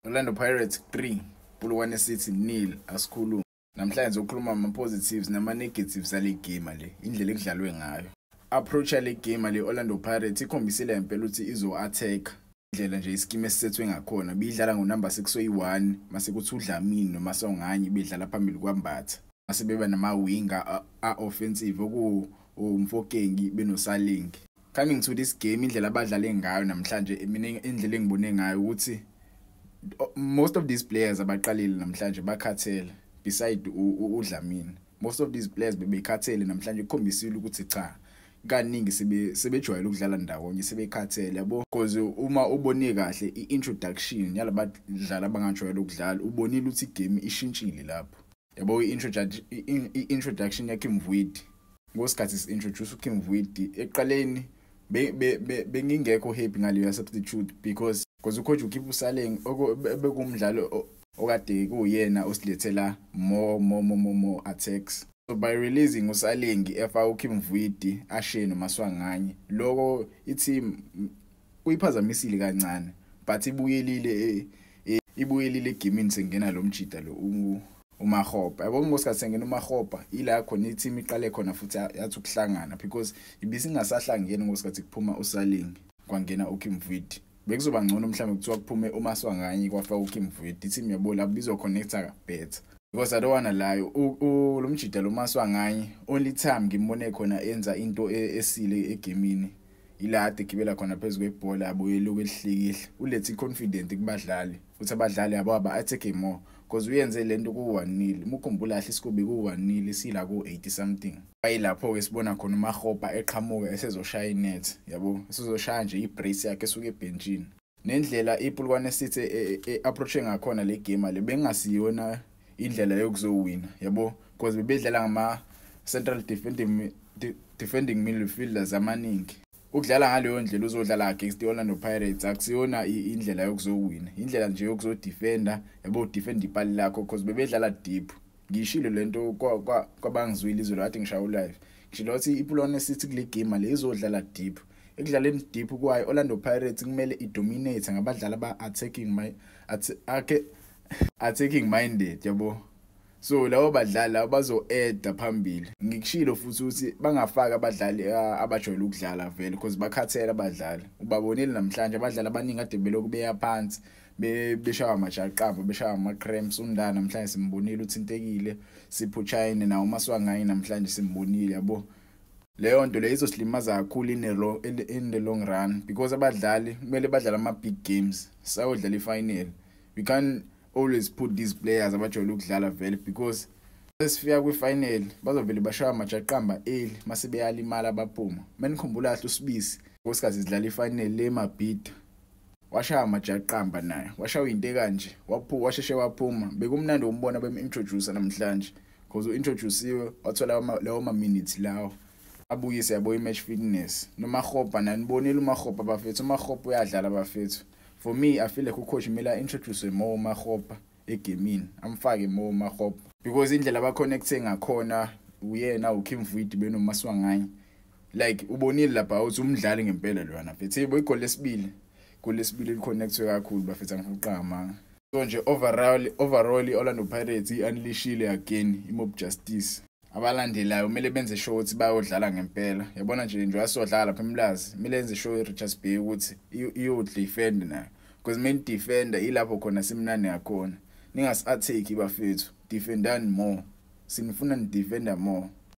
Orlando Pirates 3, Polokwane City 0. Asikhulume namhlanje, sizokhuluma ama-positives nama-negatives ale game le, indlela ekudlalwe ngayo. Approach yale game le, Orlando Pirates ikhombisile impela ukuthi izo-attack. Indlela nje iskimu esisethwe ngakhona, bidlala ngo-number 6 oyi-1, mase kuthi uDlamini noMaswanganyi bedlala phambili kwaMbatha, mase beba nama-winger a-offensive oku uMofokeng benoSaleng. Coming to this game, indlela abadlale ngayo namhlanje, mina indlela engibone ngayo ukuthi most of these players abaqalile namhlanje bakhathele, beside uDlamini. Most of these players bebekhathele namhlanje. Kukhombisile ukuthi cha, kaningi sebejwayele ukudlala ndawonye, sebekhathele, yabo, because uma ubone kahle i-introduction yalabadlali abangajwayele ukudlala, ubonile ukuthi igame ishintshile lapho, yabo. I-introduction yaKimvuidi, ngosikhathi si-introduce uKimvuidi ekuqaleni, bengingekho happy ngaleyo substitute because ucoach ukhipha uSaleng bekumdlalo okade kuyena osilethela more more more more more attacks. So by releasing uSaleng, efaka uKimvuidi, ashiye noMaswanganyi, lokho i-team kuyiphazamisile kancane, but ibuyelile egamini sengena lo mjida lo uMakgopa, yabo. Ngosikhathi sengena uMakgopa, ila khona i-team iqale khona futhi yathi ukuhlangana, because ibisingasahlangene ngosikhathi kuphuma uSaleng kwangena uKimvuidi. Bekuzoba ngcono mhlawumbe kuthiwa kuphume uMaswanganyi, kwafaka uKimvuidi, i-team, yabo, lapho bizoconnecta better, because I don't wanna lie, lo mjida lo Maswanganyi, only time ngimbone khona enza into esile egamini ila ade gibela khona phezu kwebhola, abuye lokhu elihlikihla, ulethe i-confident kubadlali futhi abadlali yabo aba-attack more, because uyenze lento ku-1-0. Uma ukhumbula kahle, iscore ku-1-0 sila ku-80 something. Ayilapho-ke sibona khona uMakgopa eqhamuka esezoshaya inet, yabo, esezoshaya nje i-brace yakhe esuka ebhentshini. Nendlela iPolokwane City e-approach ngakhona le game le, bengasiyona indlela yokuzowina, yabo, because bebedlala ngama central defending midfielders amaningi. Ukudlala ngaleyo ndlela uzodlala against i-Orlando Pirates akusiyona indlela yokuzowina, indlela nje yokuzodefenda, yabo, defend ipali lakho, because bebedlala deep. Ngishilo lento kwabangizwile izolo kade ngishaya live, ngishilo ukuthi iPolokwane City kule game le izodlala deep. Ekudlaleni deep kwayo, Orlando Pirates kumele idominate ngabadlali aba attacking minded, yabo. So labo badlali labo bazo-adda phambili. Ngikushilo futhi ukuthi bangafaki abadlali abajwayele ukudlala vele, because bakhathele abadlali. Ubabonile namhlanje abadlali abaningi kade belokhu beya phansi, beshawa amajaqamba, beshawa ama-cramps. Undana namhlanje simbonile uthintekile, Sipho Chaine nawo, uMaswanganyi namhlanje simbonile, yabo. Leyo nto leyo izosilimaza kakhulu in the long run, because abadlali kumele badlale ama-big games, sayodlala i-final. We can't always put these players abajwayele ukudlala vele, because sesifika kwi-final bazovele bashaya amajaqamba early, mase beyalimala baphuma. Menikhumbula kahle, uSibisi ngosikhathi sidlala i-final le Mabhida, washaya amajaqamba naye, washaya into kanje, washeshe waphuma. Bekumnandi umbona bem-introduce namhlanje, because u-introduciwe wathola lawo ma-minutes lawo abuyise, yabo, i-match fitness. NoMakgopa, nanibonile uMakgopa, bafethu, uMakgopa uyadlala, bafethu. For me, I feel like ucoach kumele a-introduce more uMakgopa egamini, amfake more uMakgopa, because indlela abaconnecte ngakhona uyena uKimvuidi benoMaswanganyi, like ubonile lapha ukuthi umdlali ngempela loyana, mfethu. Yebo, igoli lesibili liconnectwe kakhulu, bafethu, angifuni ukuqamba. So nje overall i-Orlando Pirates i-unleashile again i-mob justice. Abalandelayo kumele benze sure ukuthi bayodlala ngempela, yabona nje, njengoba sizodlala lapha eMlazi, kumele yenze sure i-Richards Bay ukuthi iyo-defend nayo, because main defender ilapho khona simnandi ngakhona. Ningasi-attack, bafethu, defendani more, sinifuna ni-defenda more.